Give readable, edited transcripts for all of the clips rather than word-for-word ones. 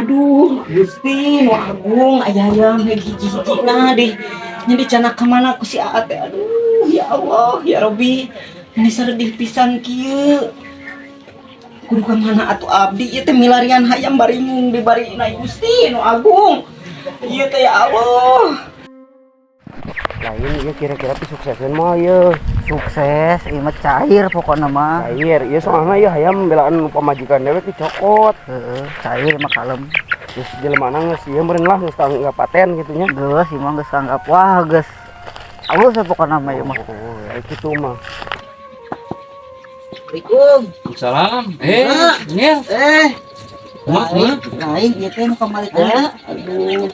Aduh, Gusti nu agung, aya hayam hiji-hijina deh. Nya dicandak ka mana ku si Aa teh? Aduh, ya Allah, ya Robbi. Ini saredih pisan kieu. Kudu ka mana atuh abdi ieu teh milarian hayam baringung di barina, Gusti nu agung. Ieu teh, ya Allah. Lain ieu kira-kira teh sukseseun moal ieu? Sukses, ieu mah cair pokokna mah. Cair, ieu soalna ieu hayam belaan pamajikan dewek dicokot. Heeh, cair mah kalem. Geus jelemana geus ieu meureun lah, geus nggak paten gitu nya. Geus ieu mah geus anggap wah geus. Alus we pokokna mah ieu mah. Oh, ya kitu mah. Assalamualaikum. Salam. Eh, Nyel. Eh, Kumaha, kumaha? Lain ieu teh nu kamari teh. Aduh,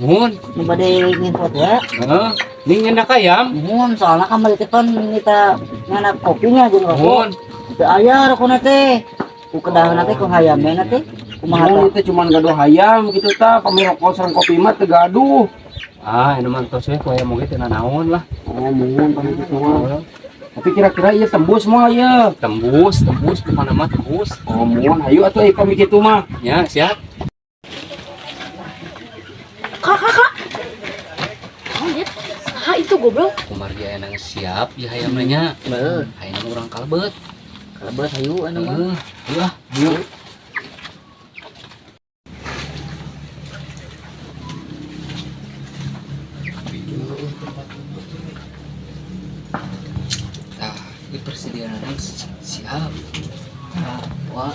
Mun. Nu bade nginpot ya. Heeh. Ning nyandak ayam. Muhun, soalna kamari teh pan kita nganak kopinya jeung rokok. Mun. Teu aya rokona teh. Ku kedahna teh ku hayamna teh. Kumaha Mun tah? itu cuman gaduh hayam gitu tah, pami rokok sareng kopi mah teu gaduh. Ah, ini mah tos we ku hayam oge teu nanaon lah. Oh, muhun pami kitu mah. Tapi kira-kira ieu tembus moal ieu? Tembus, tembus, bukan nama tembus. Oh, muhun hayu atuh ieu pami kitu mah. Ya, siap. Kak, kak, kak. Oh, dia. Ah, itu goblok. Kumargi aya siap ya hayamna nya. Heeh. Hayam urang kalebet. Kalebet hayu anu mah. Heeh. Hayu ah. Hayu. Tah, ieu persediaan siap. Nah, wah.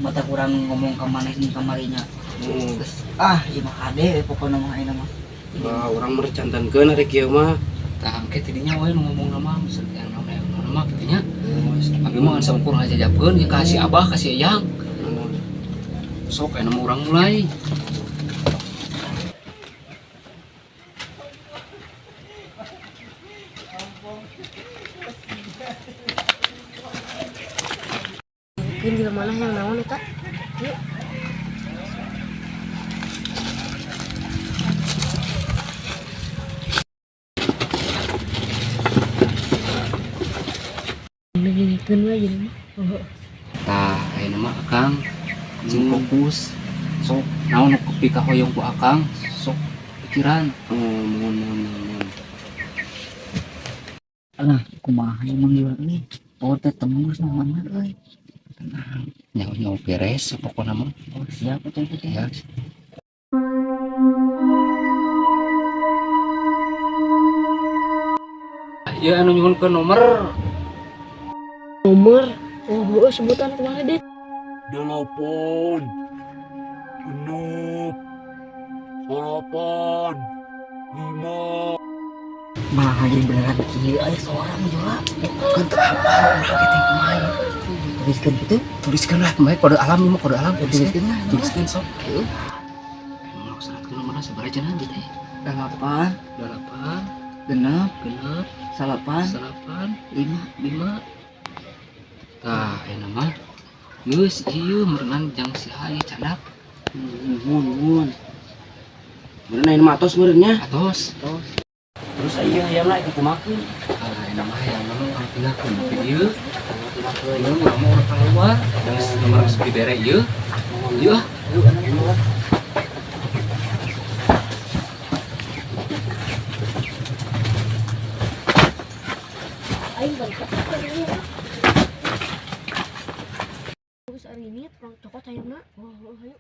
Mata kurang ngomong ka maneh nih kamarinya. Geus ah, ieu mah kade pokokna mah ayeuna mah. Wah, urang merecantankeun hari kieu mah. Tah, engke tidinya we nu ngomong nama misalnya naon naon nama kitu nya. Abi mah ngan saukur ngajajabkeun ya ka si Abah, ka si Eyang. Sok aya mah urang mulai. Mungkin di mana yang naon eta? Yuk. Nengengkeun we jadi mah. Tah, ayeuna mah Akang cing fokus. Sok naon nu pikahoyong ku Akang, sok pikiran. Oh, muhun muhun muhun. Alah, kumaha emang ieu euy. Oh, teh tembus namanya euy. Tenang. Nyaho-nyaho beres pokona mah. Oh, siap atuh teh. Ya. Ya anu nyuhunkeun nomor. Nomor. Oh, heueuh sebutan kumaha deh. 8, 6, 8, 5. Malah jadi beneran kieu aya seorang juga. Kan teu hafal urang ge teh kumaha ieu. Tuliskeun kitu. Tuliskeun lah kumaha kode alam ieu mah, kode alam tuliskeun. Tuliskeun lah. Tuliskeun sok. Heeh. Emang seratkeun nomorna sabaraha cenah gitu teh? 8, 8, 6, 6, 8, 8, 5. 5. Tah, ayeuna mah geus ieu meureunnan jang si ieu candak. Muhun muhun. Meureun ayeuna mah atos meureun nya. Atos. Terus ieu hayamna dikumakeun? Ah, ayeuna mah hayamna mah urang tinggalkeun di dieu. Ieu urang mah urang keluar, geus nomor geus dibere ieu. Ieu ah. Aing balik ke Bagus hari ini urang cokot hayamna. Oh, oh, hayu.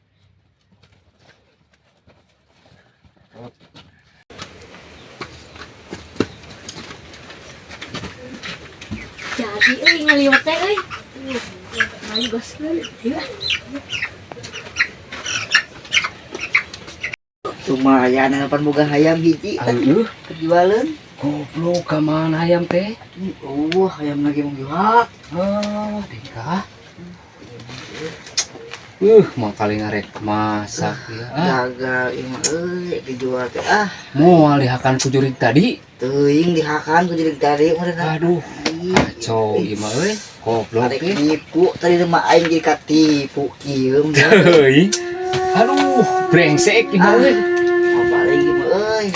Jadi euy ngaliwat teh euy. Ayo gaskeun. Ayo ah. Lumayan harapan boga hayam hiji teh Aduh, kejualeun. goblok ka mana hayam teh? Oh, hayam lagi mau jual. Ah, deka. Mau kali ngarek masak ya. Ah, Gagal ieu mah euy dijual teh ah. moal dihakan ku jurig tadi. Teuing dihakan ku jurig tadi meureun. Aduh, kacau ieu mah euy. Goblok Arek eh. nipu tadi mah aing jadi katipu kieu mah. Teuing. Aduh, brengsek ieu mah euy. Apa lagi mah euy.